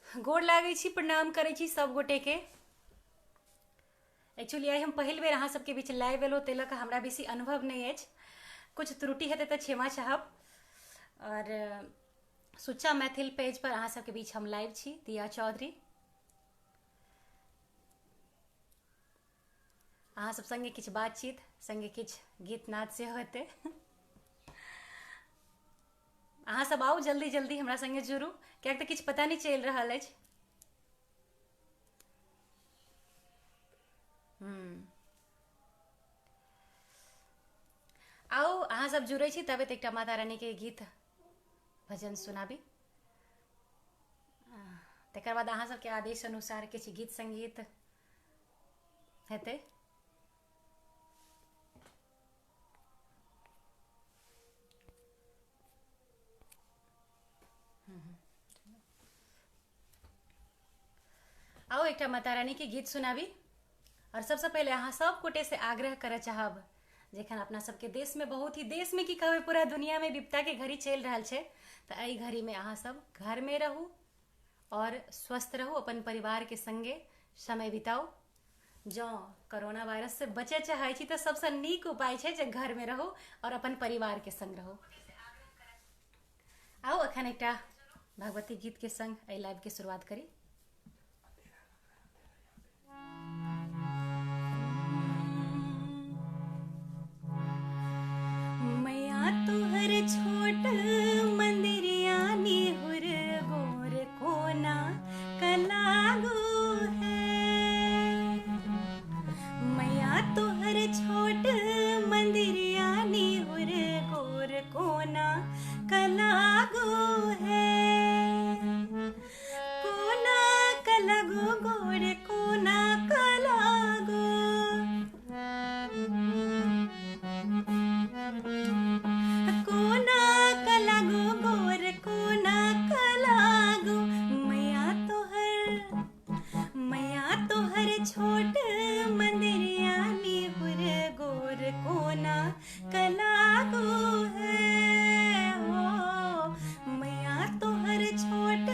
गोर लागै छी, प्रणाम करै छी सब गोटे के। एक्चुअली I हम पहिल बेर अहाँ सबके बीच लाइव एलहुँ, ताहि लऽ कऽ हमरा बेसी अनुभव नहि अछि। किछु त्रुटि हेतै तऽ क्षमा चाहब। और सुच्चा मैथिल पेज पर अहाँ सबके बीच हम लाइव छी, दिया चौधरी। अहाँ सब संगे किछु बातचीत, संगे किछु गीत नाद सेहो हेतै। अहाँ सब आउ जल्दी जल्दी हमरा संगे जुड़ू, कियाक तऽ किछु पता नहि चलि रहल अछि। आउ अहाँ सब जुड़ै छी तबे तऽ एकटा माता रानी के गीत भजन सुनाबी, तकर बाद अहाँ सबके आदेश अनुसार किछु गीत संगीत हेतै। आउ एकटा माता रानी के गीत सुनाबी। और सबसे पहले अहाँ सब गोटे से आग्रह करऽ चाहब, जखन अपना सबके देश में बहुत ही, देश में की कहबै, पूरा दुनिया में विपदा के घड़ी चलि रहल छै, तऽ एहि घड़ी में अहाँ सब घर में रहू और स्वस्थ रहू, अपन परिवार के संगे समय बिताउ। जँ कोरोना वायरस से बचऽ चाहै छी तऽ सबसँ नीक उपाय छै जे घर में रहू और अपन परिवार के संग रहू। आउ अखन एकटा भगवती गीत के संग एहि लाइव के शुरुआत करी। मैया तोहर छोट मंदिरिया निहुर गोर कोना कलागो है। मैया तोहर छोट मंदिरिया निहुर गोर कोना कलागो है। कोना कलागो गोर कोना कलागो, कोना कलागो गोर कोना कलागो। मैया तोहर छोट मंदिरिया निहुर गोर कोना कलागो है। हो मैया तोहर छोट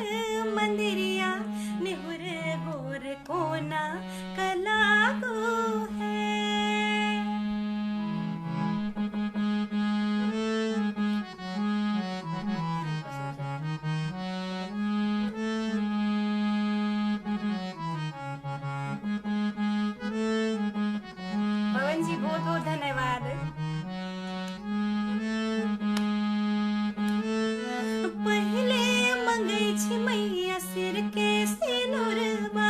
मंदिरिया निहुर गोर कोना कलागो है। पवन जी बहुत बहुत धन्यवाद। पहले मंगै छी मैया सिर के सिनुरबा,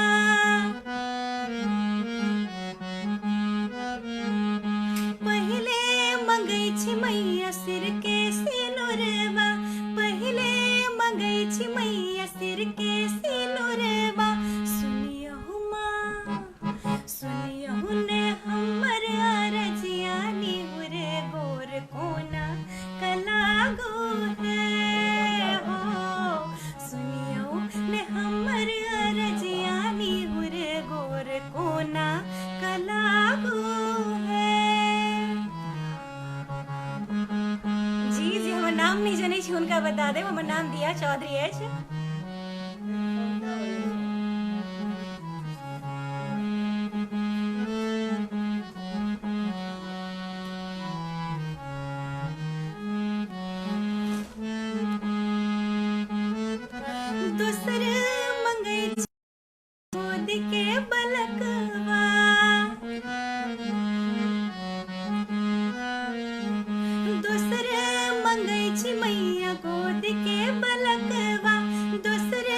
पहले मंगै छी मैया सिर के सिनुरबा, पहले मंगै छी मैया सिर के सिनुरबा। सुनियहु माँ, सुनियहु ने हमर अरजिया निहुर गोर कोना कलागो है। हो सुनियहु ने हमर अरजिया निहुर गोर कोना कलागो है। जी जी, हमर नाम नहीं जनै छी हुनका बता देब, हमर नाम दिया चौधरी अछि। दोसर मंगै छी गोद के बलकवा, दोसर मंगै छी मैया गोद के बलकवा, दोसर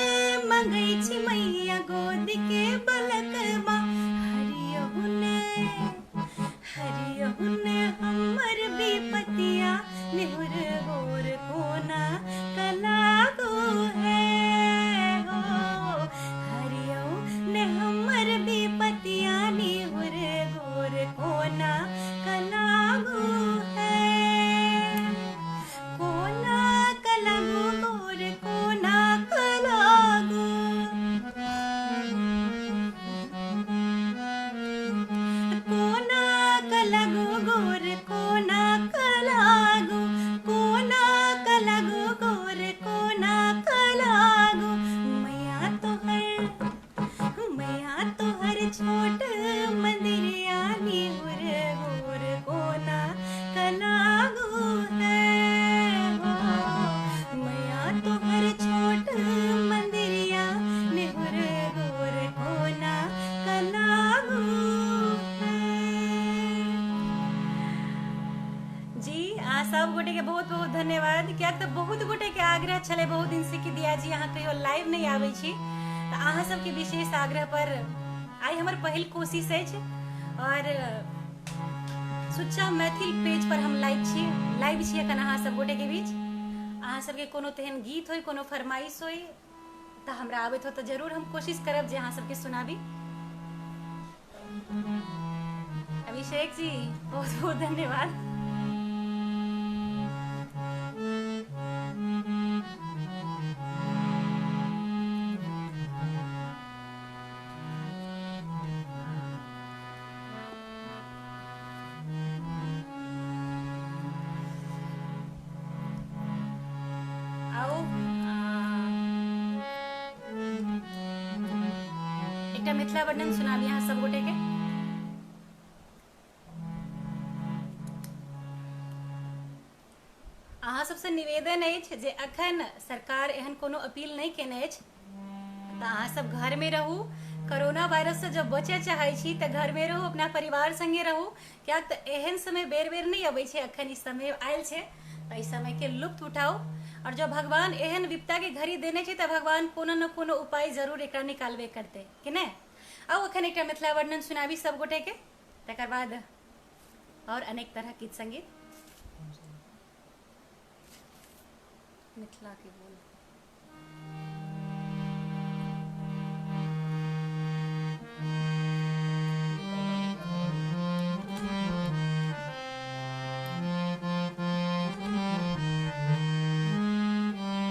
मंगै छी मैया गोद के बलकवा। हरियहु ने, हरियहु ने हमर विपतिया निहुर गोर कोना कलागो है। हो हरियहु ने हमर विपतिया निहुर गोर कोना कलागो है। कोना कलागो गोर कोना कलागो, कोना कलागो गोर कोना कलागो, कोना गोटे के बहुत बहुत धन्यवाद, किया तऽ बहुत गोटे के आग्रह छलै बहुत दिन से कि दिया जी अहाँ कहियो लाइव नहि आबै छी, तऽ अहाँ सबके विशेष आग्रह पर आइ हमर पहिल कोशिश अछि और सुच्चा मैथिल पेज पर हम लाइव छी एखन अहाँ सब गोटे के बीच। अहाँ सबके कोनो तेहन गीत होय, कोनो फरमाइश होय तऽ हमरा आबैत हो तऽ जरूर हम कोशिश करब जे अहाँ सबके सुनाबी। अभिषेक जी बहुत बहुत धन्यवाद। आउ एकटा मिथिला वर्णन सुनाबी अहाँ सब गोटे के। अहाँ सबसँ निवेदन अछि जे अखन सरकार एहन कोनो अपील नहि केने अछि, तऽ अहाँ सब घर में रहू। कोरोना वायरस से जब बचे चाहै छी तऽ घर में रहू, अपना परिवार संगे रहू, कियाक तऽ एहन समय बेर बेर नहि अबै छै। अखन ई समय आयल छै तऽ एहि समय के लुत्फ उठाउ। और जब भगवान एहन विपदा के घड़ी देने छै तऽ भगवान कोनो न कोनो उपाय जरूर एकरा निकालबे करतै कि नहि। आउ अखन एकटा मिथिला वर्णन सुनाबी सब गोटे के, तकर बाद और अनेक तरह गीत संगीत। मिथिला के बोल।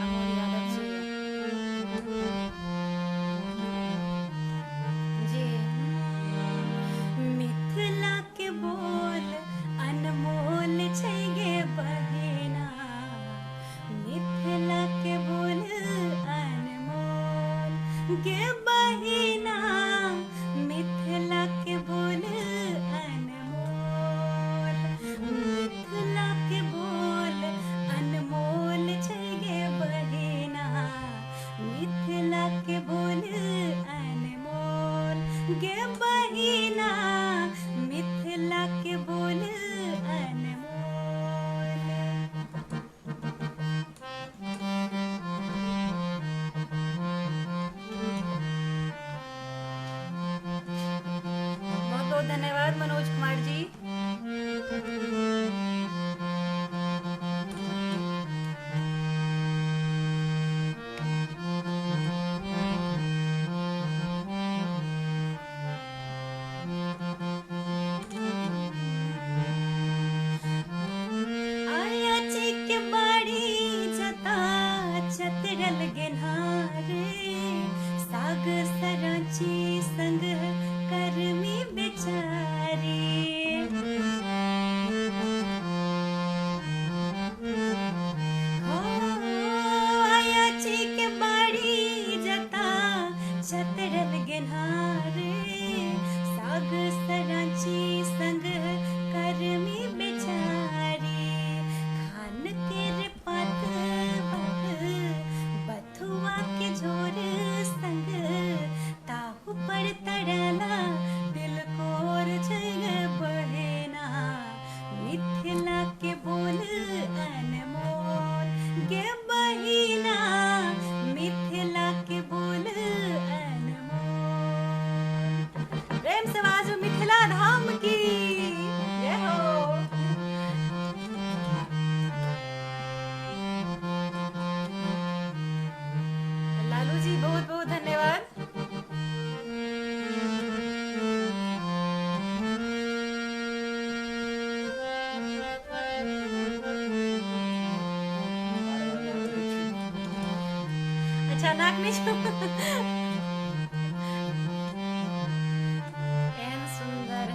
अमोल यादव जी जी। मिथिला के बोल अनमोल छै गे बहिना, मिथिला के बोल अनमोल गे बहिना, मिथिला के बोल अनमोल, मिथिला के बोल अनमोल छै गे बहिना, मिथिला के बोल अनमोल गे बहिना, मिथिला के बोल अनमोल। बहुत बहुत धन्यवाद मनोज कुमार जी। आया चिक बाड़ी जता चतरल गेन्हारे, साग सराची संग करमी बेचारी। हो आया चिक बाड़ी जता चतरल गेन्हारे, साग सराची संग करमी बेचारी। खान के रे पात बत बथुआ के झोर संग, ताहू पर तड़ला तिलकोर जग बहेना, मिथिला के बोल अनमोल गे बहिना, मिथिला के बोल अनमोल। प्रेम से बाजू मिथिला धाम की जय हो। लालू जी बहुत बहुत धन्यवाद। अच्छा नाक नहीं छू। एहन सुंदर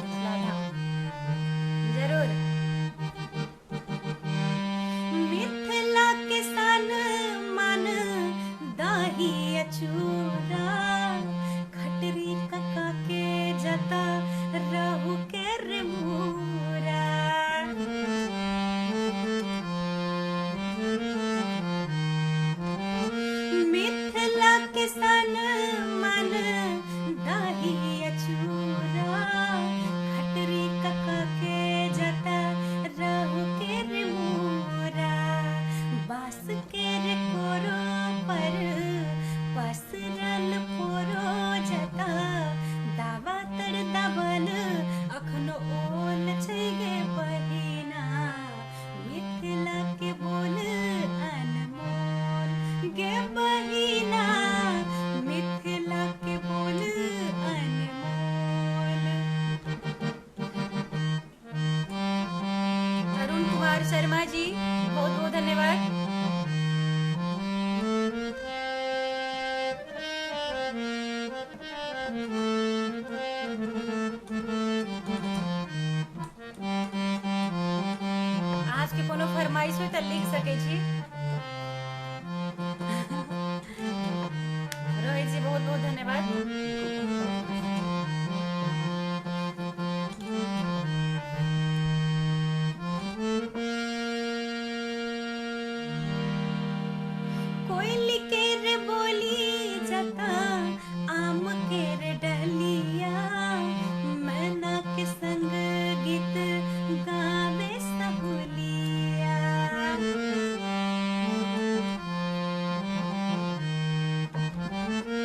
मिथिला धाम जरूर। मिथिला के सान मान दाही अचूरा, खटरी कका के जता रहु के रे मूरा। मिथिला के सान मन दाही अचूरा, खटरी कका के जता रहु के जी, बहुत बहुत धन्यवाद। आज के कोनो फरमाइश हो तऽ लिख सकै छी। रोहित जी, बहुत बहुत धन्यवाद। कोयल केर बोली जता आम केर डलिया, मैना के संग गीत गावे सहुलिया।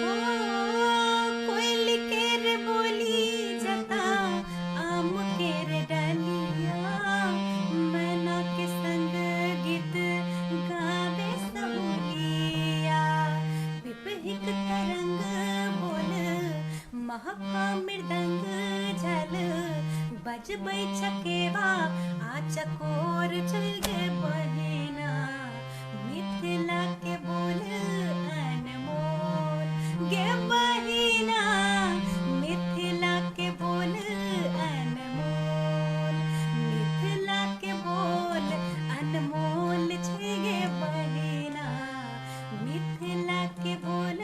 ओ कोयल केर बोली जता आम केर डलिया, मैना के संग गीत गावे सहुलिया। पिपहिक तरंग बोल महका मृदंग झल, बजबै चकेवा आ चकोर चल गे बहिना, मिथिला के बोल अनमोल गे बहिना, मिथिला के बोल अनमोल, मिथिला के बोल अनमोल छै गे बहिना, मिथिला के बोल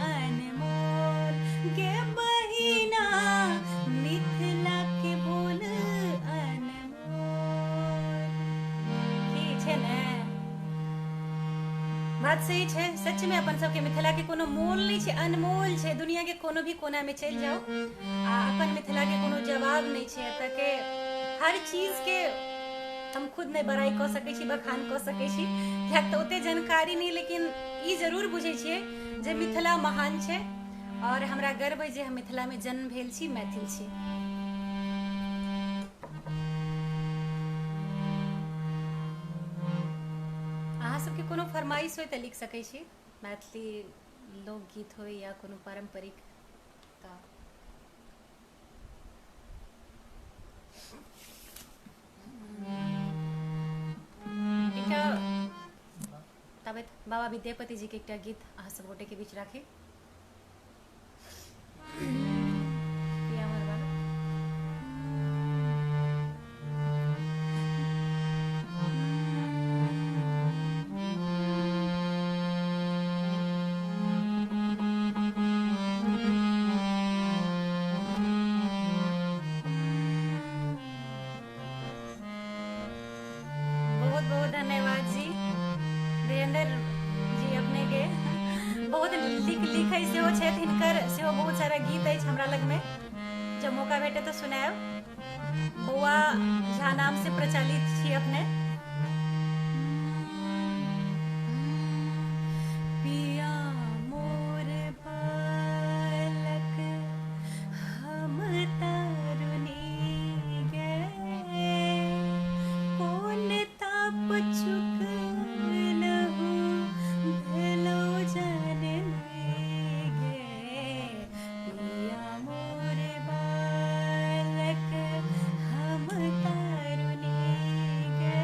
अनमोल गे बहिना, मिथिला के बोल अनमोल। की छै ने, बात सही छै। सच में अपन सबके मिथिला के कोनो मोल नहीं छै, अनमोल छै। दुनिया के कोनो भी कोना में चलि जाओ आ अपन मिथिला के कोनो जवाब नहीं छै। एतऽ के हर चीज के हम खुद नहीं बड़ाई कऽ सकै छी, बखान कऽ सकै छी, कियाक तऽ ओते जानकारी नहीं, लेकिन ई जरूर बुझै छियै जे मिथिला महान छै और हमरा गर्व है जे हम मिथिला में जन्म भेल छी, मैथिल छी। अहाँ सबके कोनो फरमाइश होय तऽ लिख सकै छी, मैथिली लोकगीत होय या कोनो पारम्परिक। तऽ एकटा ताबत बाबा विद्यापति जी के एकटा गीत अहाँ सब गोटे के बीच राखी। पिया मोर बालक। बहुत बहुत धन्यवाद जी, वीरेंद्र जी अपने के बहुत लिखै सेहो छथि, हिनकर सेहो बहुत सारा गीत अछि हमरा लगमे, जब मौका भेटे तऽ सुनायब। बौआ झा नाम से प्रचलित छी अपने। पिया मोर बालक हम तरुणी गे, कोन ताप चुकलहु भेलो जननी गे, पिया मोर बालक हम तरुणी गे,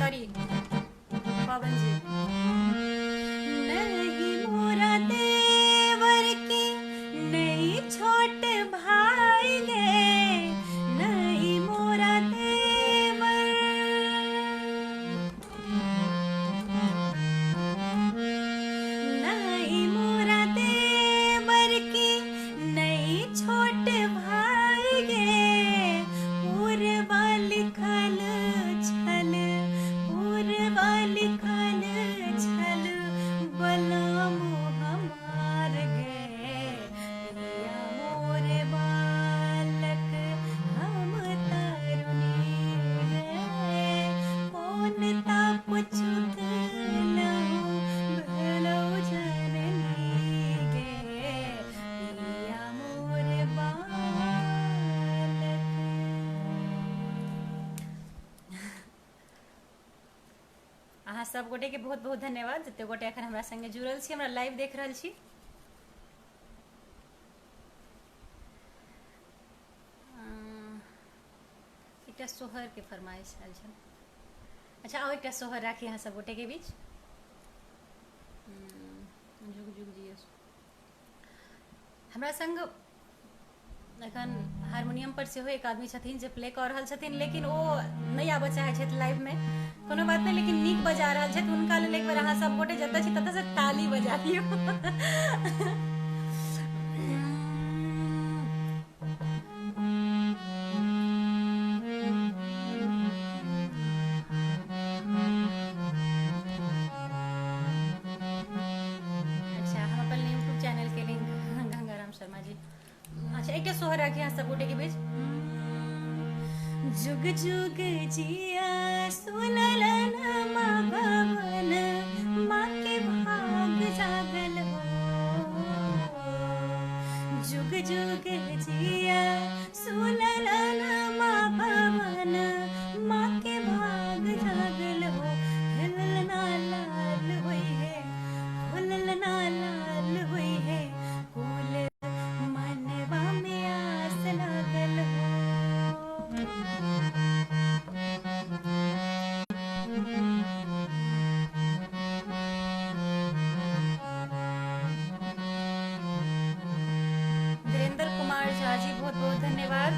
सॉरी पवन जी। नहीं मोरा देवर की नहीं छोट भाई गे, नहीं मोरा देवर, नहीं मोरा देवर की नहीं छोट भाई गे, पूर्वा लिखल छल, पूर्वा लिखल छल बलम हमार गे, पिया मोर बालक हम तरुणी गे, कौन ताप चुकलहु भेलौ जननी गे, पिया मोर बालक। अहाँ सब गोटे के बहुत बहुत धन्यवाद जते गोटे एखन हमरा संगे जुड़ल छी, हमरा लाइव देख रहल छी। एकटा सोहर के फरमाइश आयल छल। अच्छा आउ एकटा सोहर राखी अहाँ सब गोटे के बीच। जुग जुग जियस। हमरा संग एखन हारमोनियम पर सेहो एक आदमी छथिन जे प्ले कऽ रहल छथिन, लेकिन ओ नहि आबऽ चाहै छथि लाइव में, कोनो बात नहि, लेकिन नीक बजा रहल छथि। हुनका लेल एक बेर अहाँ सब गोटे जतऽ छी ततऽ से ताली बजा दियौ। अच्छा हम अपन यूट्यूब चैनल के लिंक गंगाराम शर्मा जी। अच्छा एक सोहर राखी अहाँ सब गोटे के बीच। जुग जुग जिया सुललन माँ भवन, माँ के भाग जागल हो, जुग जुग जिया सुललन माँ भवन, माँ के भाग जागल हो, हिलना लाल हुई है, हुलना लाल हुई है, कुल मनवा में आस लागल हो। वीरेंद्र कुमार झा जी बहुत बहुत धन्यवाद।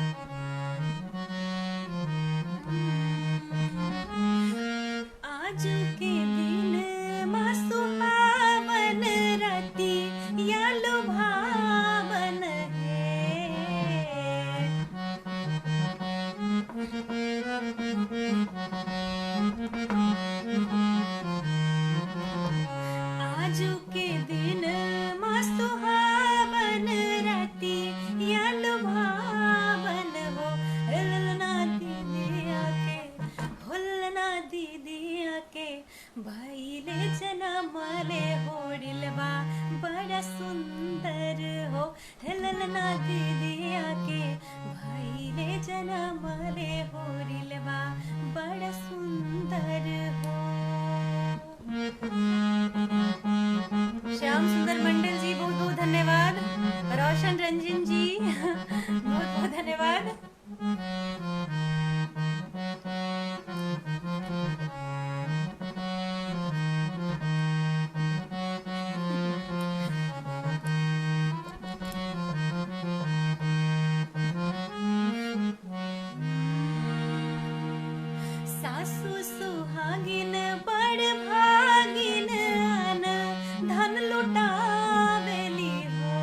आज के दिन माँ सुहावन राती या लुभावन है, आज के दिन माँ सुहावन राती या लुभावन हो, हुलना दीदिया के, हुलना दीदिया के भइले जनमले होड़िलबा बड़ा सुंदर हो, हिलना दीदिया के भइले जनमले होड़िलबा बड़ा सुंदर हो। श्याम सुंदर मंडल जी बहुत बहुत धन्यवाद। रोशन रंजन जी बहुत बहुत धन्यवाद। सासु सुहागिन बड़ भागिन आन धन लुटावेली हो,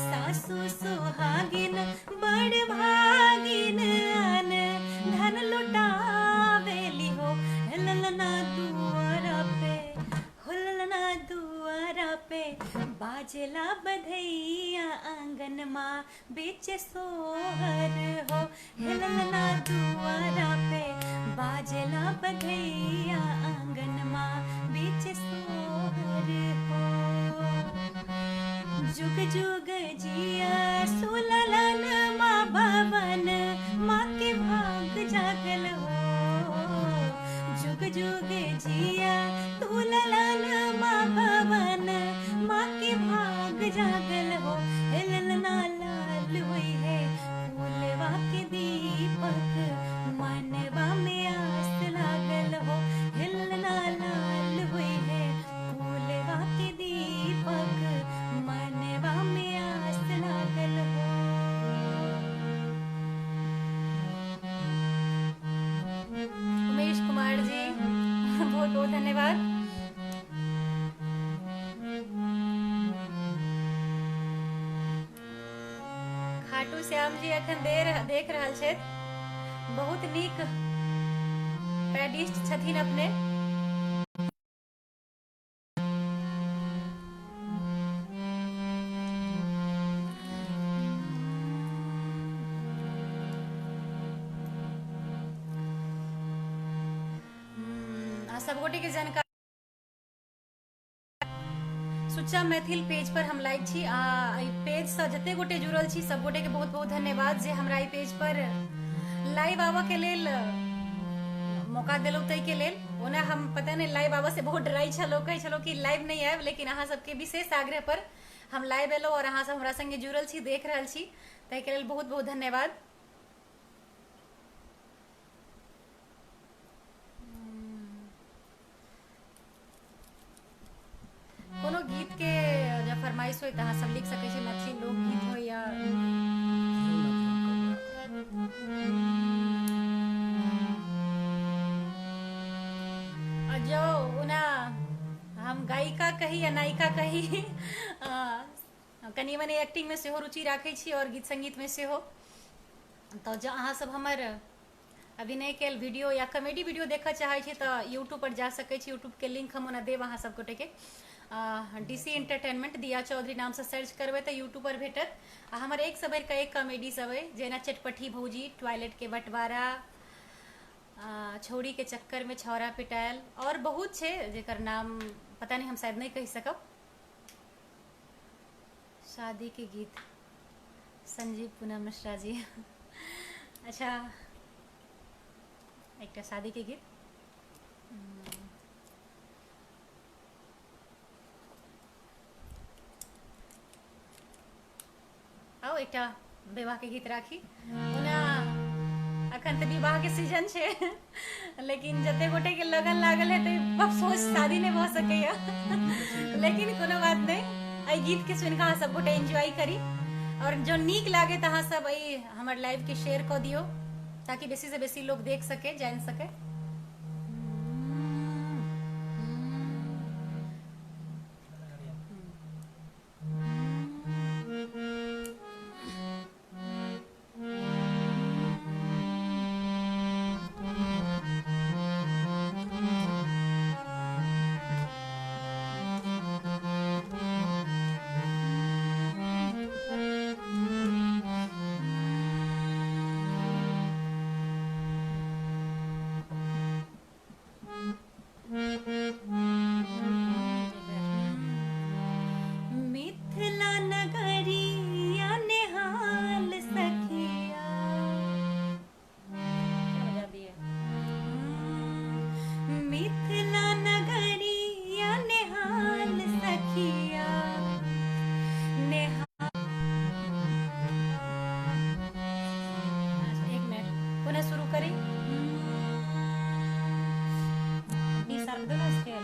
सासु सुहागिन बड़ भागिन आन धन लुटावेली हो, ललना दुआरा पे, हुलना दुआरा पे बाजला बधैया आंगन माँ बेच सोहर हो, हिलना दुआरा पे बाजला बधैया आंगन माँ बेच सोहर हो। जुग जुग जिया सुललन माँ भवन, माँ के भाग जागल हो, जुग जुग जिया तू ललन माँ भवन, माँ के भाग खाटू श्याम जी अखन देख रहल छथि। बहुत नीक पैडिस्ट छथिन अपने। आ सब गोटे के जानकारी सुच्चा मैथिल पेज पर हम लाइव छी आ एहि पेजसँ जते गोटे जुड़ल छी सब गोटे के बहुत बहुत धन्यवाद जे हमरा एहि पेज पर लाइव आबऽ के लेल मौका देलहुँ ताहिके लेल। ओना हम पता नहि लाइव आबऽ से बहुत डराइ छलहुँ, कहै छलहुँ कि लाइव नहि आयब, लेकिन अहाँ सबके विशेष आग्रह पर हम लाइव एलहुँ और अहाँ सब हमरा संगे जुड़ल छी, देख रहल छी, ताहिके लेल बहुत बहुत धन्यवाद। कोनो गीत के जब फरमाइश होय तऽ अहाँ सब लिख सकै छी, मैथिली लोकगीत होय या जो ओना हम गायिका कही या नायिका कही, कनि मनि एक्टिंग में सेहो रुचि राखै छी और गीत संगीत में सेहो। तऽ जँ अहाँ सब हमर अभिनय कयल वीडियो या कॉमेडी वीडियो देखऽ चाहै छी तऽ यूट्यूब पर जा सकै छी। यूट्यूब के लिंक हम ओना देब अहाँ सब गोटे के। डीसी एंटरटेनमेंट दिया चौधरी नामसँ सर्च करबै तऽ यूट्यूब पर भेटत। आ हमर एकसँ बढ़ि कऽ एक कॉमेडी सब अइ, जेना चटपटी भौजी, टॉयलेट के बँटवारा, छौड़ी के चक्कर में छौड़ा पिटायल, और बहुत छै जेकर नाम पता नहि, हम शायद नहि कहि सकब। शादी के गीत संजीव पूनम मिश्रा जी। अच्छा, एकटा शादी के गीत। आउ एकटा विवाह के गीत राखी। ओना अखन तऽ विवाह के सीजन छै, लेकिन जते गोटे के लगन लागल हेतै अफसोस शादी नहि भऽ सकैया, लेकिन कोनो बात नहि, एहि गीत के सुनि कऽ अहाँ सब गोटे एंजॉय करी और जो नीक लागे तऽ अहाँ सब एहि हमर लाइव के शेयर कऽ दियौ ताकि बेसी से बेसी लोग देख सके, जानि सके। मिथिला नगरिया नेहाल सखिया, मिथिला नगरिया नेहाल सखिया, नेहा। एक मिनट, पुनः शुरू करी। डी शार्प दो ना स्केल।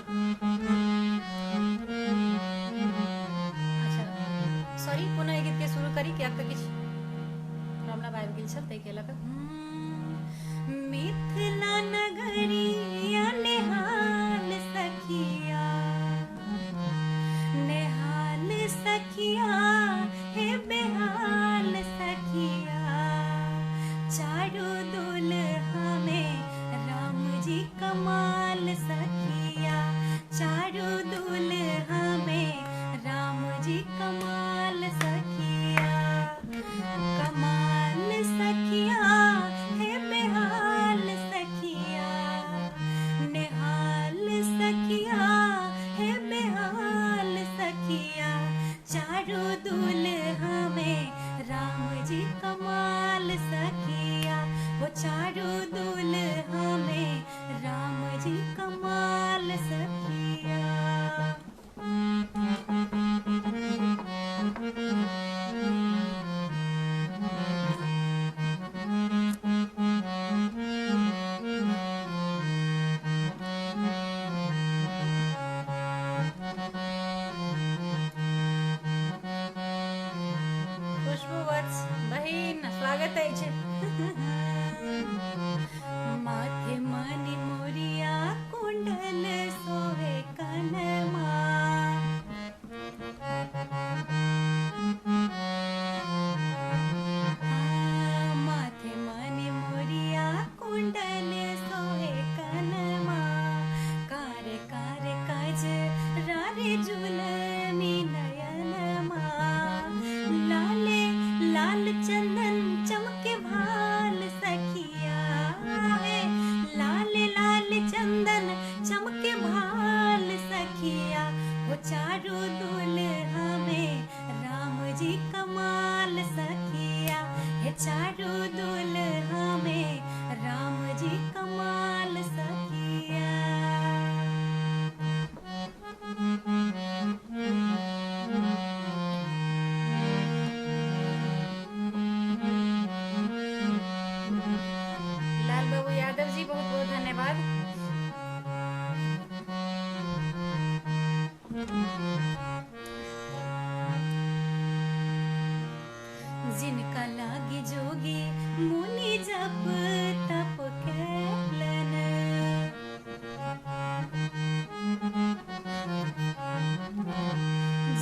अच्छा सॉरी, पुनः एहि गीतके शुरू करी कियाक तऽ किछु प्रॉब्लम आबि गेल छल ताहिके लऽ कऽ। मिथिला नगरिया नेहाल सखिया, नेहाल सखिया हे बेहाल सखिया, चारू दुल्हा में राम जी कमाल सखिया, चारू दुल्हा में राम जी कमाल सखिया, कमाल सखिया हे बेहाल सखिया, नेहाल सखिया हे बेहाल सखिया, चारू दुल्हा में राम जी कमाल सखिया, वो चारू दुल्हा में राम जी कमाल सखिया। खुशबू वत्स बहिन स्वागत अछि। माथे मणि मोरिया कुंडल सोहे कनमा, जी कमाल सखिया, हे चारू दुल्हा में राम जी कमाल सखिया। लाल बाबू यादव जी बहुत बहुत धन्यवाद। जिनका लागी जोगी मुनि जप तप कैलन,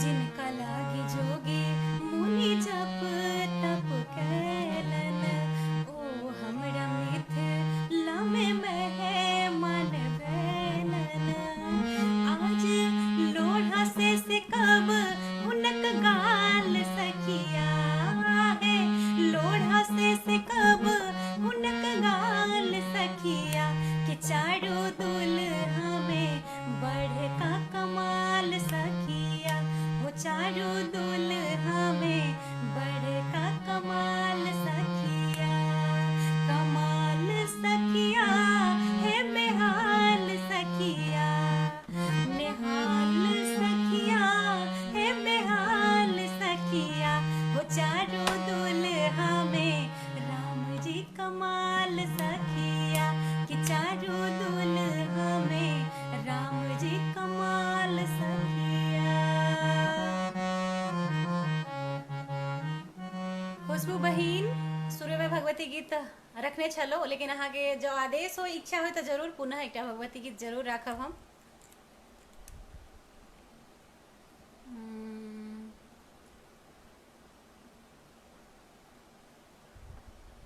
जिनका लागी जोगी मुनि जप तप कैलन, ओ हमरा मिथिला में मेहमान भेलन। आज लोढ़ा से कब हुनक गाल सखिया है, लोढ़ा से कब हुनक गाल सखिया, कि चारू दुल्हा में बढ़का कमाल सखिया, हो चारू दुल्हा में बढ़का कमाल सखिया। कमाल सखिया हे बेहाल सखिया, निहाल सखिया हे बेहाल सखिया, हो चारू दुल्हा में राम जी कमाल सखिया, कि चारू दुल्हा में राम जी कमाल सखिया। खुशबू बहिन शुरू में भगवती गीत रखने छलो, लेकिन अहाँके जो आदेश हो इच्छा हो तो जरूर पुनः एकटा भगवती गीत जरूर राखब हम।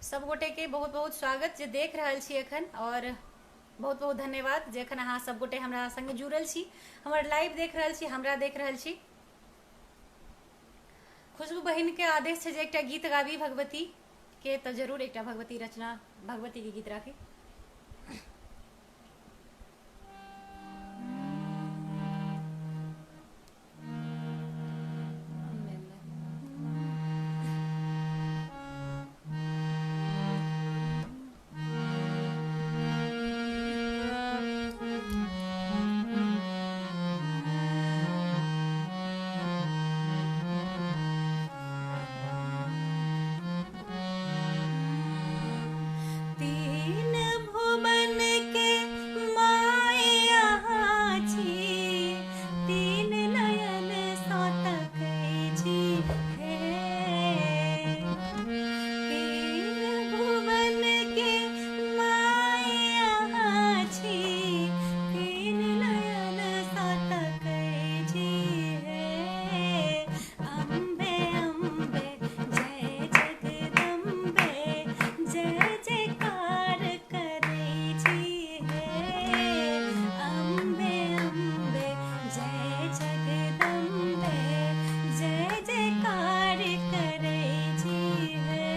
सब गोटे के बहुत बहुत स्वागत जे देख रहल छी एखन, और बहुत बहुत धन्यवाद जे एखन अहाँ सब गोटे हमरा संगे जुड़ल छी, हमर लाइव देख रहल छी, हमरा देख रहल छी। खुशबू बहिन के आदेश छै जे एकटा गीत गाबी भगवती के, तो जरूर एकटा भगवती रचना भगवती के गीत राखी। तीन भुवन के माया छी, तीन नयन सँ तकै छी हे, तीन भुवन के माया छी, तीन नयन सँ तकै छी हे। अम्बे अम्बे जय जगदम्बे, जय जयकार करै छी हे। अम्बे अम्बे जय जगदम्बे, जय जयकार करै छी हे।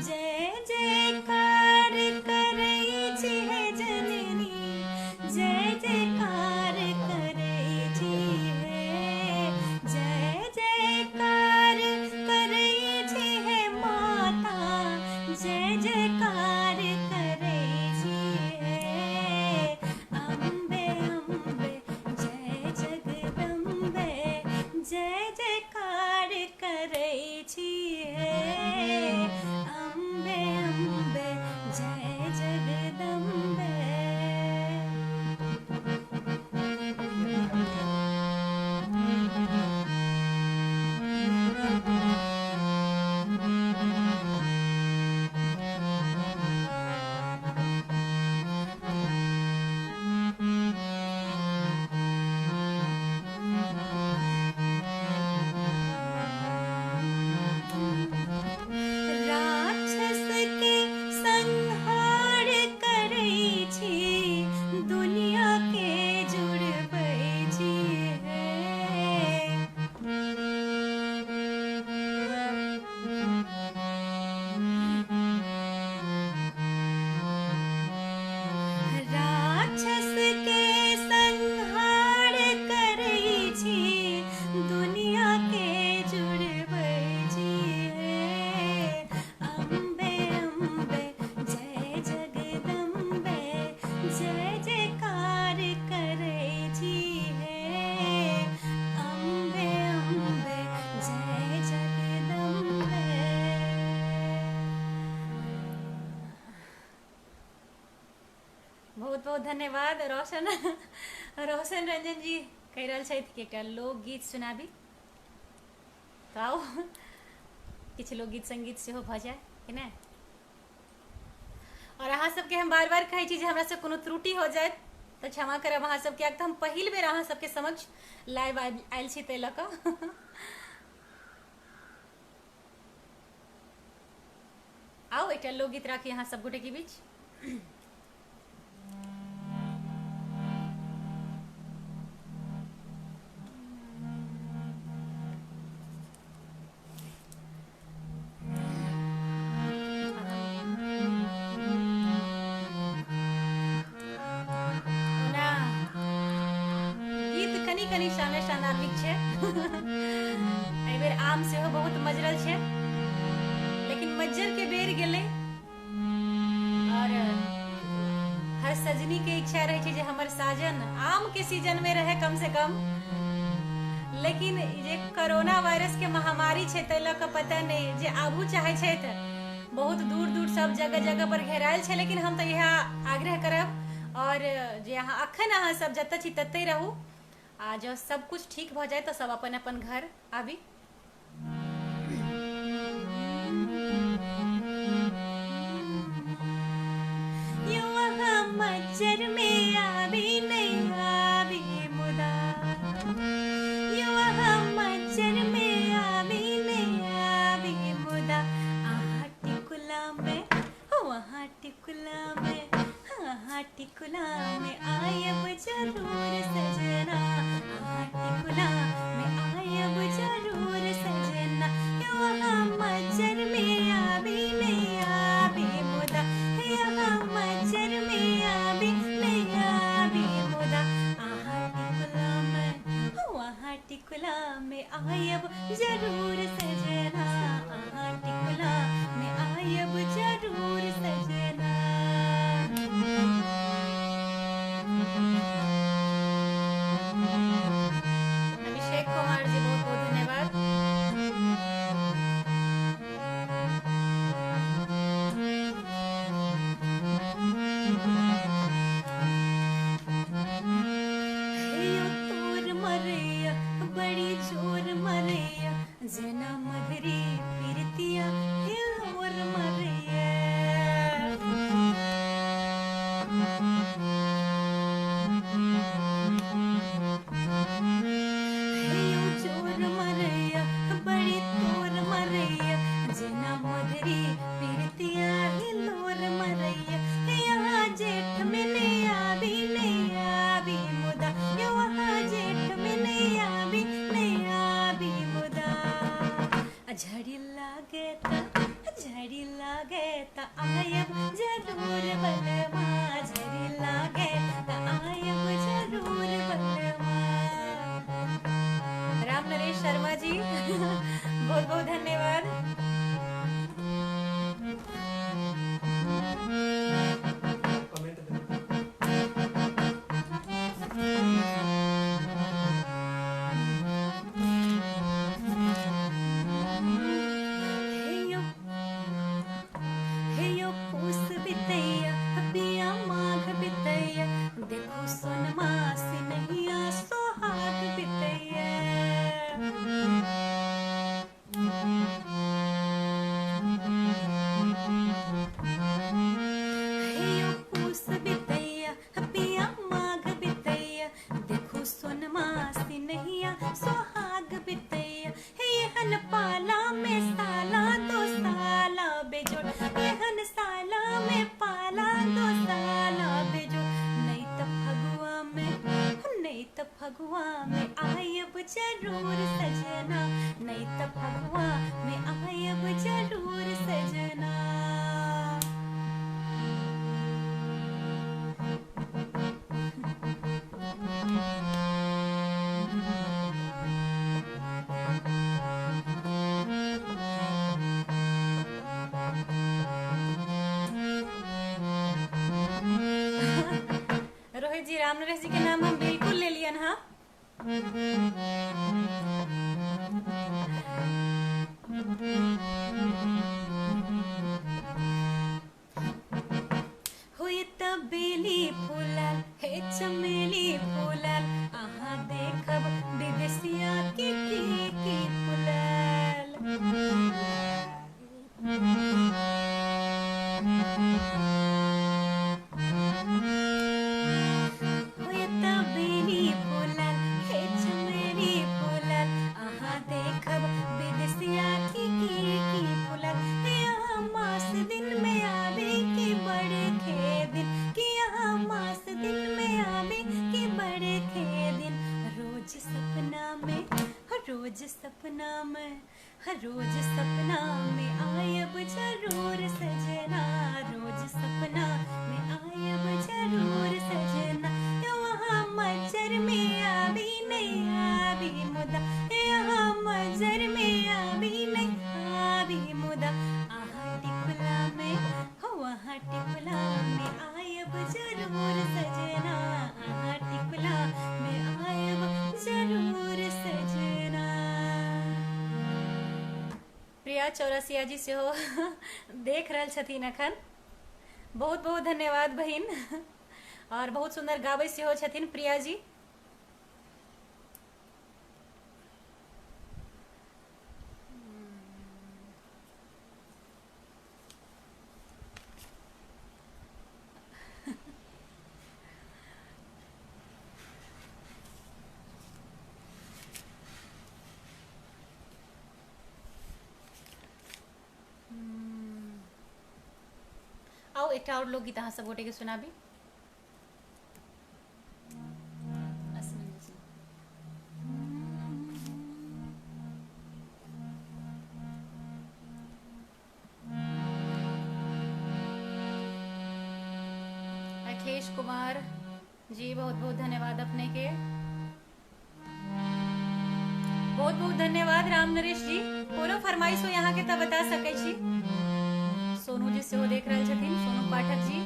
जय जयकार करै छी हे जननी, जय जयकार करै छी हे। जय जयकार करै छी हे माता, जय जयकार करै छी हे। अम्बे अम्बे जय जगदम्बे, जय जयकार करै छी हे। अम्बे अम्बे जय जगदम्बे। धन्यवाद। रोशन रोशन रंजन जी कहि रहल छथि कि एकटा लोकगीत सुनाबी, तऽ आउ किछु लोकगीत संगीत सेहो भऽ जाय कि नहि। और अहाँ सबके हम बार बार कहै छी जे हमरा से कोनो त्रुटि हो जाए तऽ क्षमा करब अहाँ सब, कियाक तऽ हम पहिल बेर अहाँ सबके समक्ष लाइव आयल छी ताहि लऽ कऽ। आउ एकटा लोकगीत राखी अहाँ सब गोटे के बीच। ओना गीत कनि कनि शाने शानार्विक छै। एहि बेर आम सेहो बहुत मजरल छै, लेकिन मज्जर के बेर गेलै और हर सजनी के इच्छा रहै छै जे हमर साजन आम के सीजन में रहे कम से कम। लेकिन जे कोरोना वायरस के महामारी छै ताहि लऽ कऽ पता नहि जे आबू चाहै छथि, बहुत दूर दूर सब जगह जगह पर घेरायल छै। लेकिन हम तऽ इएह आग्रह करब और जे अहाँ अखन अहाँ सब जतऽ छी ततहि रहू आ जँ सब कुछ ठीक भऽ जाय तऽ सब अपन अपन घर आबी। मज्जर में आबी नहीं आबी मुदा, यो मज्जर में आबी नहीं आबी मुदा, आहा टिकुला में वहाँ टिकुला में, हाँ टिकुला में आयब जरूर सजना, आहा टिकुला में आयब जरूर सजना, यहाँ मज्जर में आबी नहीं आबी मुदा, यहाँ मज्जर में आबी नहीं आबी मुदा, आहा टिकुला में वहाँ टिकुला में आयब जरूर सजना, आहा टिकुला में आयब जरूर सजना। अभिषेक कुमार जी बहुत बहुत धन्यवाद। हे तोर मरैया बड़ी जोर मरैया, जेना मधुरी पीरतिया हिलोर मरैया। हे जोर मरैया बड़ी तोर मरैया, जेना मधुरी पीरतिया हिलोर मरैया, यहाँ जेठ में नहीं आबी नहीं आबी मुदा, यहाँ जेठ में नहीं आबी नहीं आबी मुदा, झड़ी लागे त झड़ी लागे त आयब जरूर बलमा, झड़ी लागे त आयब जरूर बलमा। राम नरेश शर्मा जी बहुत बहुत धन्यवाद। कमेंट देना। हे यो पूस बितैया पिया माघ बितैया, देखो सोनमा सिनहिया सोहाग बितैया। हे यो पूस बितैया पिया माघ बितैया, देखो सोनमा सिनहिया सोहाग बितैया, हे एहन पाला में साला दो साला बेजोड़, एहन साला में पाला दो साला बेजोड़, नहीं त फगुआ में नहीं त फगुआ में आयब जरूर सजना, नहीं त फगुआ में आयब जरूर सजना। रोहित जी राम नरेश जी के नाम हम बिल्कुल ले लियन। हाँ हुई त बेली फूलल सपना में, हर रोज सपना में आयब जरूर सजना, रोज सपना में आयब जरूर सजना। वहाँ मजर में आबी नहीं आबी मुदा, यहाँ मजर में आबी नहीं आबी मुदा, आहा टिकुला में हो वहाँ टिकुला में आयब जरूर सजना, आहा टिकुला में आयब जरूर सजना। प्रिया चौरसिया जी सेहो देख रहल छथिन अखन, बहुत बहुत धन्यवाद बहिन, और बहुत सुंदर गाबै सेहो छथिन प्रिया जी। आउ एकटा और लोकगीत अहाँ सब गोटे के सुनाबी। अखिलेश कुमार जी बहुत बहुत धन्यवाद अपने के, बहुत बहुत धन्यवाद राम नरेश जी। कोनो फरमाइश हो यहाँ के तब बता सकै छी। सोनू जी सेहो देख रहल छथिन, सोनू पाठक जी।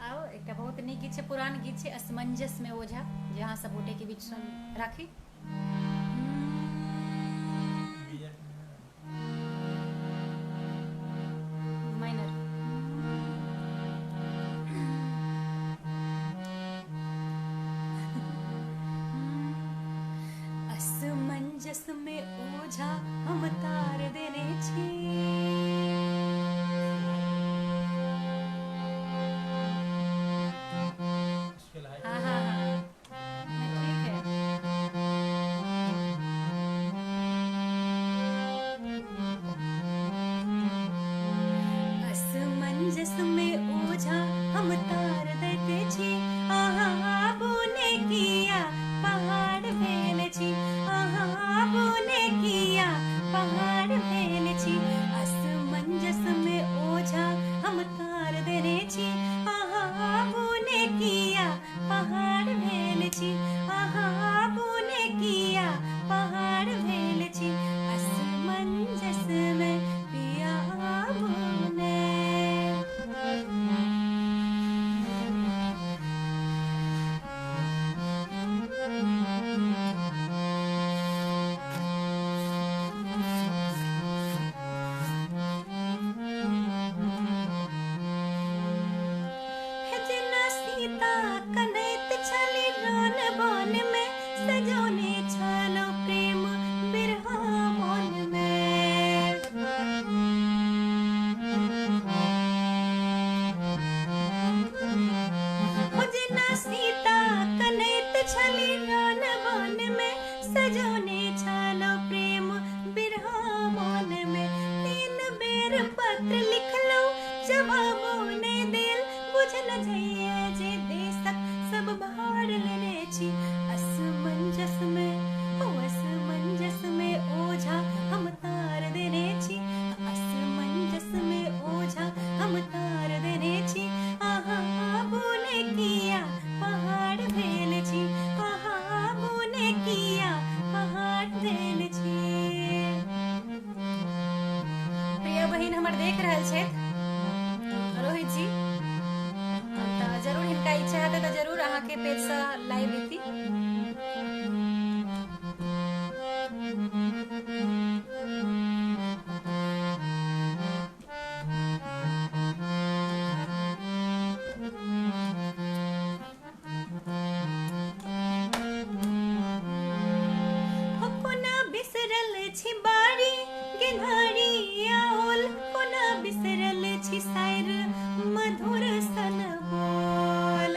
आओ एकटा बहुत नीक गीत छै, पुरान गीत छै, असमंजस में ओझा, जे अहाँ सब गोटे के बीच सुन राखी। माइनर। असमंजस में ओझा हम तार देने छी, हाँ हाँ हाँ ठीक है। असमंजस में ओझा हम तार देते छी, आहा बोने किया पहाड़ भेल छी, आहा बोने किया पहाड़ भेल छी। असमंजस में ओझा हम तार देने छी, आहा बोने किया पहाड़ भेल छी, आहा बोने किया पहाड़ भेल छी। असमंजस में पिया बोने। जेना सीता कनैत छली रन बन में, सजौने छलो प्रेम बिरहा मन में। हो जेना सीता कनैत छली रन बन में, सजौने छलो प्रेम बिरहा मन में। 3 बेर पत्र लिखलो जवाबो ने देल, बुझल जइए जे देशक सब भार लेने छी। असमंजस में हो असमंजस में ओझा हम तार देने छी, असमंजस में ओझा हम तार देने छी। आहा बोने किया पहाड़ भेल छी, आहा बोने किया पहाड़ भेल छी। प्रिया बहिन हमर देख रहल छथि, रोहित जी, तऽ जरूर हिनका इच्छा हेतै तऽ जरूर अहाँके पेजसँ लाइव एती। हो कोना बिसरल छी बारी गेन्हारी आओल, कोना बिसरल छी साइर मधुर सन बोल।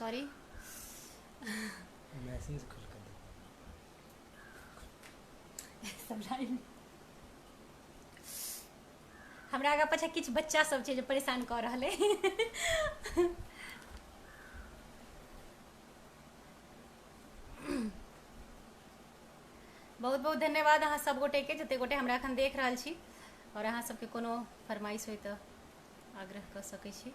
सॉरी। मैसेज खोल कर देखो। सब लाइन हमरा आगाँ पाछाँ किछु बच्चा सब छै जे परेशान कऽ रहल अइ। बहुत बहुत धन्यवाद अहाँ सब गोटेके, जते गोटे हमरा एखन देख रहल छी, आओर अहाँ सबके कोनो फरमाइश होय तऽ आग्रह कऽ सकै छी।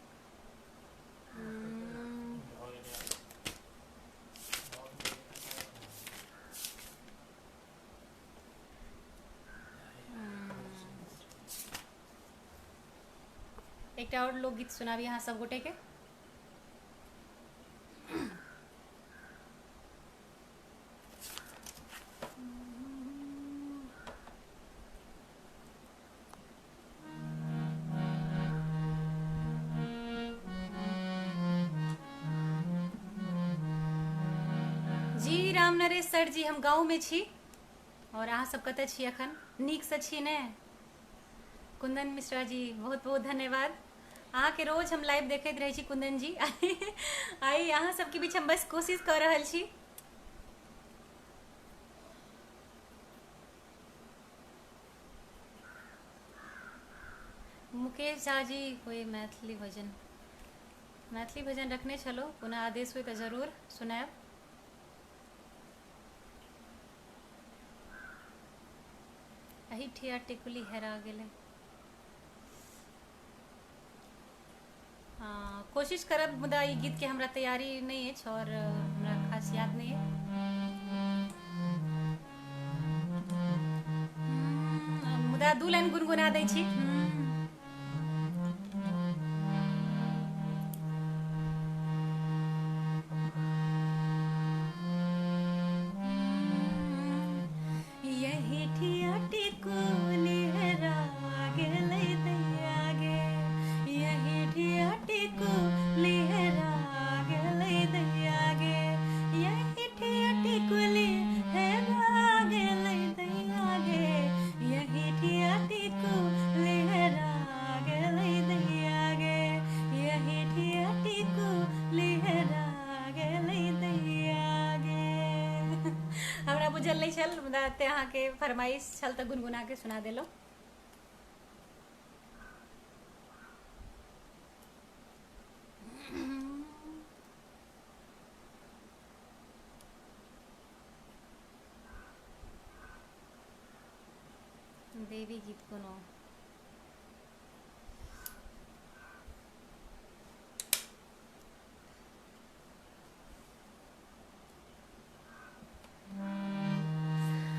एकटा आओर लोकगीत सुनाबी अहाँ सब गोटेके। जी राम नरेश सर जी, हम गाँव में छी, और अहाँ सब कतऽ छी अखन? नीकसँ छी ने? कुंदन मिश्रा जी बहुत बहुत धन्यवाद, अहाँके रोज हम लाइव देखैत रहै छी कुंदन जी। आइ अहाँ सबके बीच हम बस कोशिश कऽ रहल छी। मुकेश झा जी कोई मैथिली भजन, मैथिली भजन रखने छलो, पुनः आदेश हुए तऽ जरूर सुनायब। एहि ठिया टिकुली हेरा गेलै। हाँ, कोशिश करब, मुदा ई गीत के हमरा तैयारी नहि अछि और हमरा खास याद नहि अछि। मुदा दू लाइन गुनगुना दै छी। यही ठिया टिकुली हेरा गेलै दैया गे, यही ठिया टिकुली हेरा गेलै दैया गे, यही ठिया टिकुली हेरा गेलै दैया गे, यही ठिया टिकुली हेरा गेलै दैया गे, यही ठिया टिकुली हेरा गेलै दैया गे। हमरा बुझल नहि छल, मुदा एते अहाँके फरमाइश छल तऽ गुनगुना के सुना देलहुँ। देवी गीत कोनो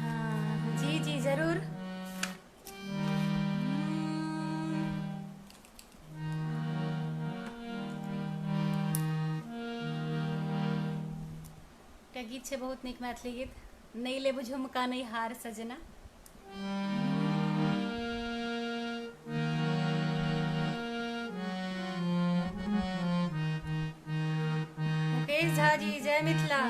हाँ, जी जी जरूर। एकटा गीत छै बहुत नीक मैथिली गीत, नहि लेब झुमका नहि हार सजना। मुकेश झा जी जय मिथिला।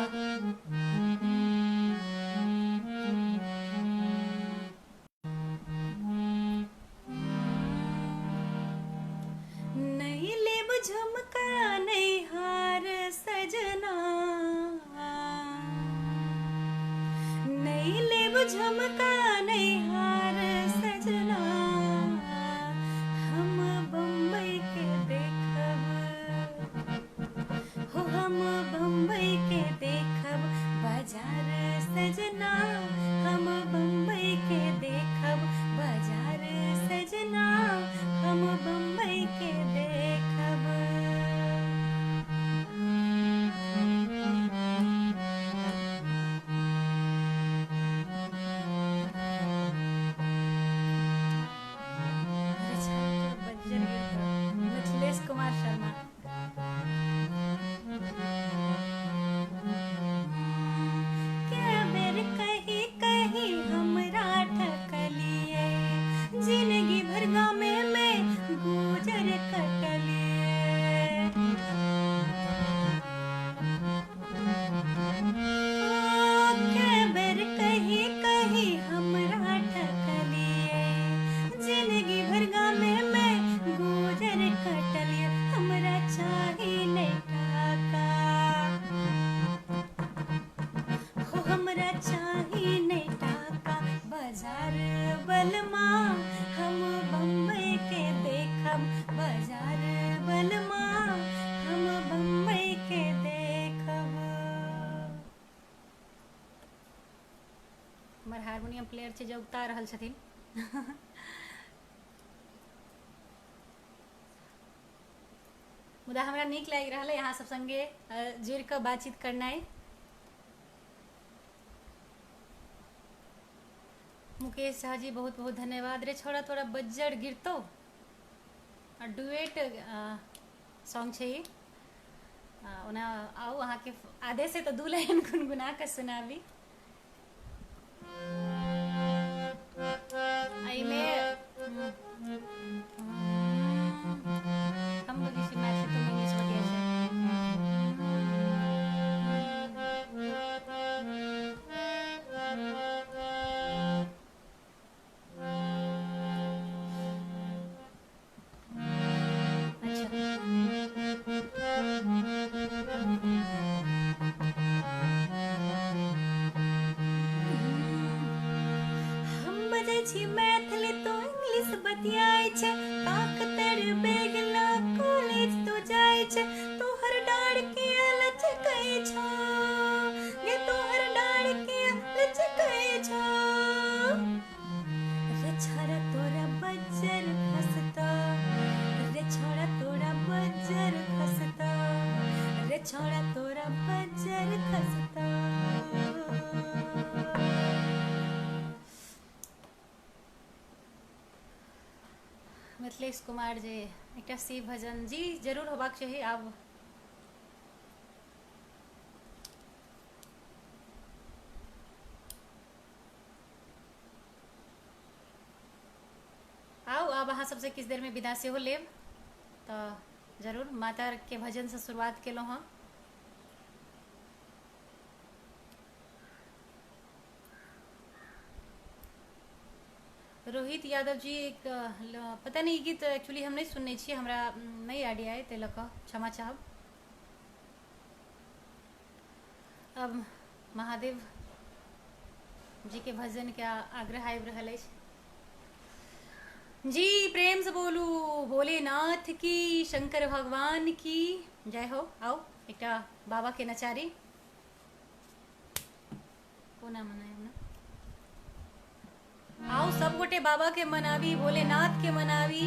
नहीं लेब झुमका नहीं हार सजना, नहीं लेब झुमका नहीं हार सजना, हम बम्बई के देखब, हो हम बम्बई के देखब बाजार सजना, हम बम्बई के देखब बाजार सजना, हम बम्बई के देखब। हारमोनियम प्लेयर छै जे उगता रहल छथिन। मुदा हमरा नीक लागि रहल अइ अहाँ सब संगे जुड़ि कऽ बातचीत करनाइ। मुकेश झा जी बहुत बहुत धन्यवाद। रे छोड़ा तोरा बज्जर गिरतो आ डुएट सॉन्ग छै ई। ओना आउ अहाँके आदेश है तऽ 2 लाइन गुनगुना कऽ सुनाबी। एहिमे हम बजै छी मैथिली, तुम इंग्लिश बतियाइ छै। अच्छा, हम बजै छी मैथिली तो इंग्लिश बतियाइ छै, काक तर बैग ला कॉलेज तो जाइ छै, तोहर डाँड़ के लचकै छौ गे, तोहर डाँड़ के लचकै छौ, रे छोरा तोरा बज्जर खसता, रे छोरा तोरा बज्जर खसता, रे छोरा तोरा बज्जर खसता। मिथिलेश कुमार जी एकटा शिव भजन जी जरूर होबाक चाही। आब आउ, आब अहाँ सबसँ किछु देरमे विदा सेहो लेब, तऽ जरूर माता के भजनसँ शुरुआत केलहुँ हँ। रोहित यादव जी एक पता नहि ई गीत एक्चुअली हम नहि सुनने छी, हमरा नहि आइडिया अइ, ताहि लऽ कऽ क्षमा चाहब। अब महादेव जी के भजन के आग्रह आबि रहल अछि जी। प्रेम से बोलू भोलेनाथ की, शंकर भगवान की जय हो। आउ एकटा बाबा के नचारी कोना मनायब ना, आओ सब गोटे बाबा के मनावी, भोलेनाथ के मनावी।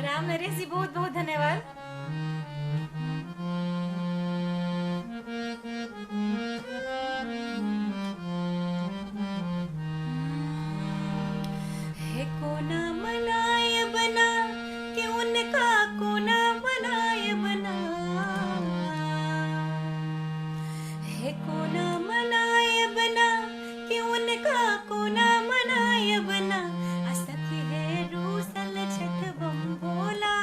राम नरेश जी बहुत बहुत धन्यवाद। हे कोना मनाय बना के उनका कोना मनाय बना, हे कोना मनाय बना के उनका कोना मनाय बना, आ सखी है रूसल छठ बम भोला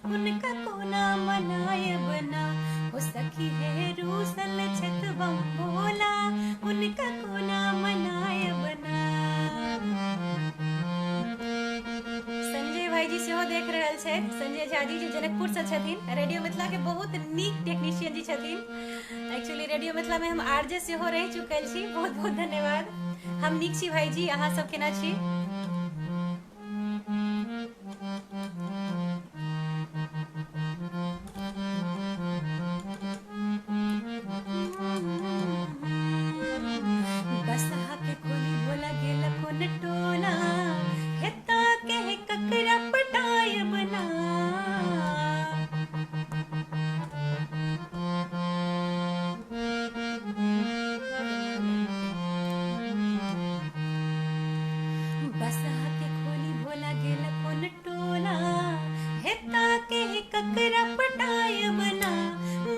उनका कोना मनाय बना, हो सखी है रूसल छठ बम भोला उनका कोना मनाय बना। संजय भाईजी सेहो देख रहल छथि, संजय झा जी जे जनकपुर से छथिन, रेडियो मिथिला के बहुत नीक टेक्नीशियन जी छथिन। एक्चुअली रेडियो मिथिला में हम आरजे सेहो रहि चुकल छी। बहुत बहुत धन्यवाद। हम नीक छी भाईजी, अहाँ सब केना छी? बसहा के खोली भोला गेल कोन टोला, हेता के ककरा पटाय बना, बसहा के खोली भोला गेल कोन टोला, हेता के ककरा पटाय बना,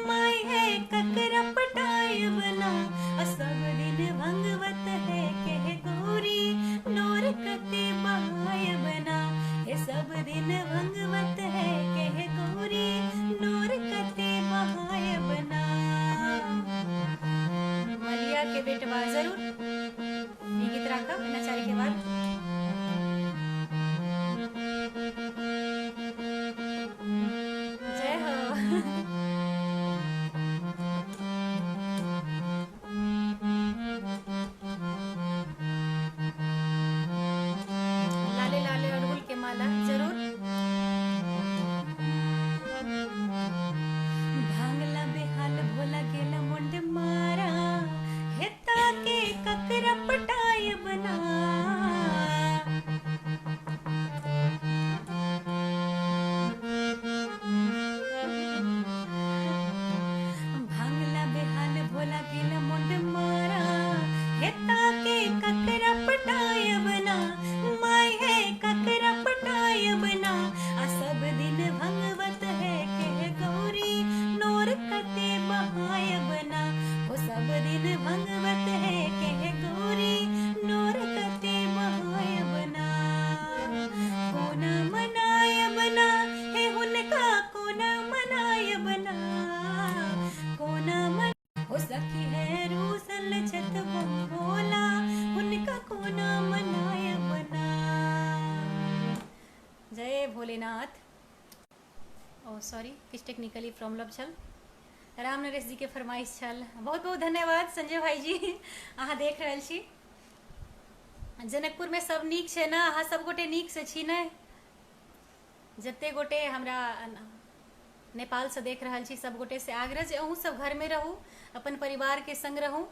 माय है ककरा पटाय बना, आ सब दिन भंगवत है के गौरी नोर कते बहाय बना, हे सब दिन भंगवत है के गौरी नोर कते बहाय बना। मलिया के बेटवा जरूर ई गीत राखब नचारी के बाद। जय हो। लाले लाले अड़हुल के माला जरूर। जय भोलेनाथ। ओ सॉरी, किछु टेक्निकली प्रॉब्लम छल। राम नरेश जी के फरमाइश छल। बहुत बहुत धन्यवाद संजय भाईजी, अहाँ देख रहल छी। जनकपुरमे सब नीक छै ने? अहाँ सब गोटे नीक से छी ने? जते गोटे हमरा नेपालसँ देख रहल छी सब गोटे से आग्रह जे अहूँ सब घरमे रहू, अपन परिवारके संग रहू,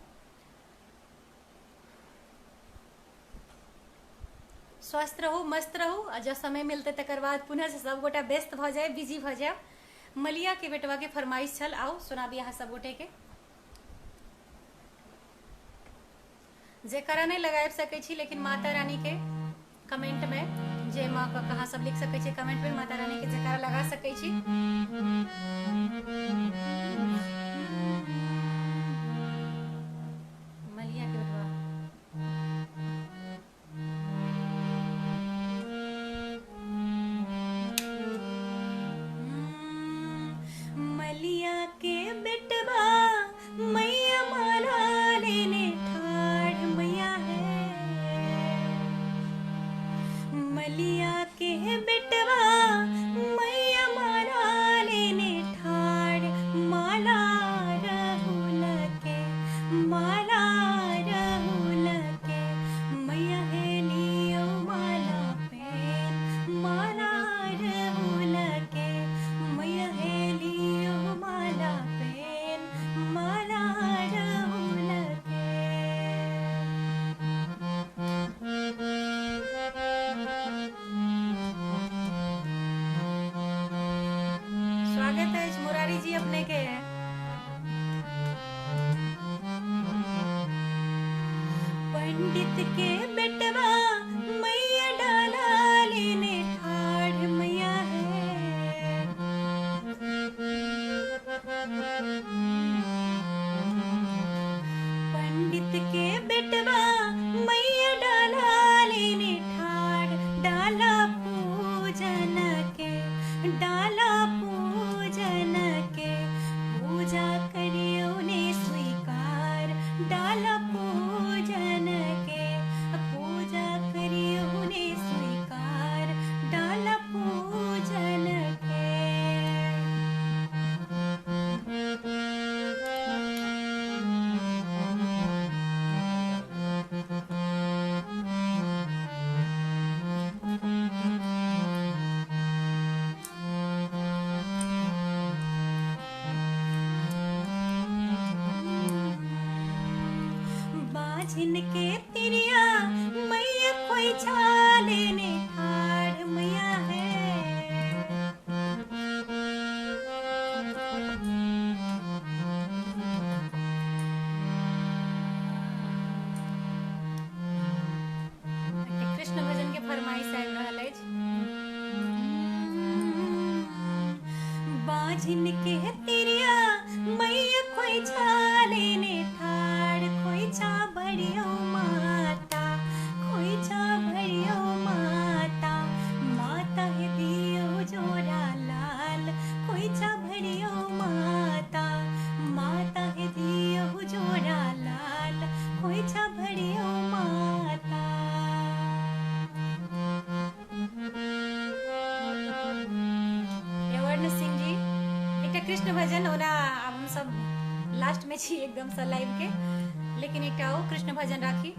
स्वस्थ रहू, मस्त रहू। आ जब समय मिलतै तकर बाद पुनः से सब गोटा व्यस्त भऽ जाए, बिजी भऽ जायब। मलिया के बेटवा के फरमाइश छल, आउ सुनाबी अहाँ सब गोटे के। जयकारा नहीं लगाबि सकै छी, लेकिन माता रानी के कमेंट में जय माँ का कहाँ सब लिख सकै छी, कमेंट में माता रानी के जयकारा लगा सकै छी। मलिया के बेटवा। मलिया के बेटवा मैया माला लेने ठाढ़ मैया है। मलिया के बेटवा मैया माला लेने ठाढ़, माला रहुल के, माला रहुल के मैया है लियो माला पेन, माला रहुल के मैया है लियो माला पेन, माला रहुल के। स्वागत है मुरारी जी अपने के। पंडित के बेटवा मैया डाला लेने ठाढ़ मैया है। पंडित के बेटवा मैया डाला लेने ठाढ़, डाला पूजन के, डाला पूजन के पूजा करियो ने स्वीकार, डाला पूजन के पूजा करियो ने स्वीकार, डाला पूजन के। बाझिन के तिरिया मैया खोइछा लेने ठाढ़ मैया है। कृष्ण भजन के फरमाइश आबि रहल अछि। बाझिन के तिरिया मैया खोइछा लेने ठाढ़, खोइछा भरियो माता, खोइछा भरियो माता, माता हे दियो जोरा लाल, खोइछा भरियो माता, माता हे दियो जोरा लाल, खोइछा भरियो माता। यवर्ण सिंह जी एकटा कृष्ण भजन, ओना आब हम सब लास्ट में छी एकदम से लाइव के, लेकिन एकटा ओ कृष्ण भजन राखी।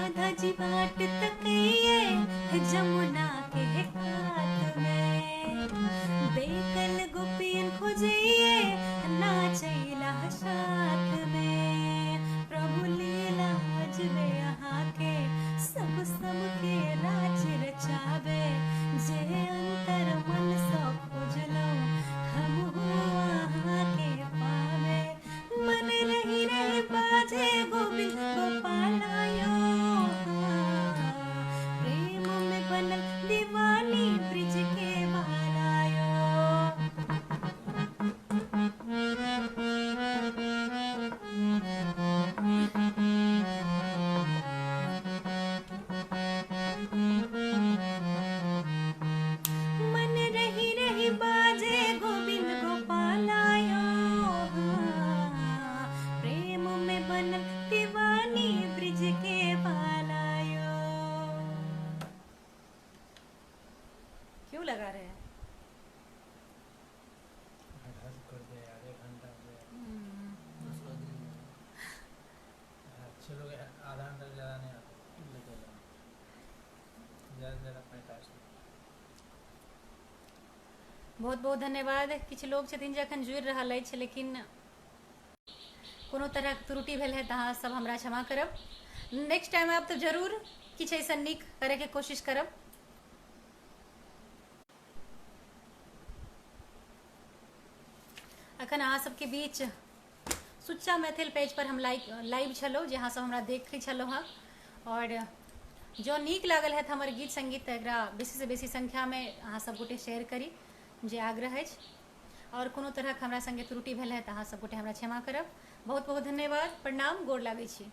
राधा जी बाट तकैये जमुना के कात में, बेकल गोपियन खोजैये नाचैला साथ में। प्रभु लीला अजबे अहाँ के सब सबके राज रचाबे, जे अंतर मन सँ खोजलहुँ हमहूँ अहाँ के पाबे। मन रही रही बाजे गोविंद गोपाला यो, प्रेम में बनल दीवानी ब्रिज के बाला यो। मन रही रही बाजे गोविंद गोपाला यो, प्रेम में बनल दीवानी ब्रिज के बाला यो। क्यों लगा रहे हैं? हद कर दिया यार, 1 घंटा हो गया। अच्छे लोग आधा घंटा से ज़्यादा नहीं आते, ज़्यादा से ज़्यादा 45। बहुत बहुत धन्यवाद। किछु लोग छथिन जे अखन जुड़ि रहल अछि, लेकिन कोनो तरहक त्रुटि भेल है तऽ अहाँ सब हमरा क्षमा करब। नेक्स्ट टाइम आयब तऽ जरूर किछु ऐसन नीक करैके कोशिश करब। अखन अहाँ सबके बीच सुच्चा मैथिल पेज पर हम लाइव छलहुँ, जे अहाँ सब हमरा देखै छलहुँ हँ। और जँ नीक लागल हैत हमर गीत संगीत तऽ एकरा बेसीसँ बेसी संख्यामे अहाँ सब गोटे शेयर करी, जे आग्रह अछि। और कोनो तरहक हमरा संगे त्रुटि भेल है तऽ अहाँ सब गोटे हमरा क्षमा करब। बहुत बहुत धन्यवाद, प्रणाम, गोर लागै छी।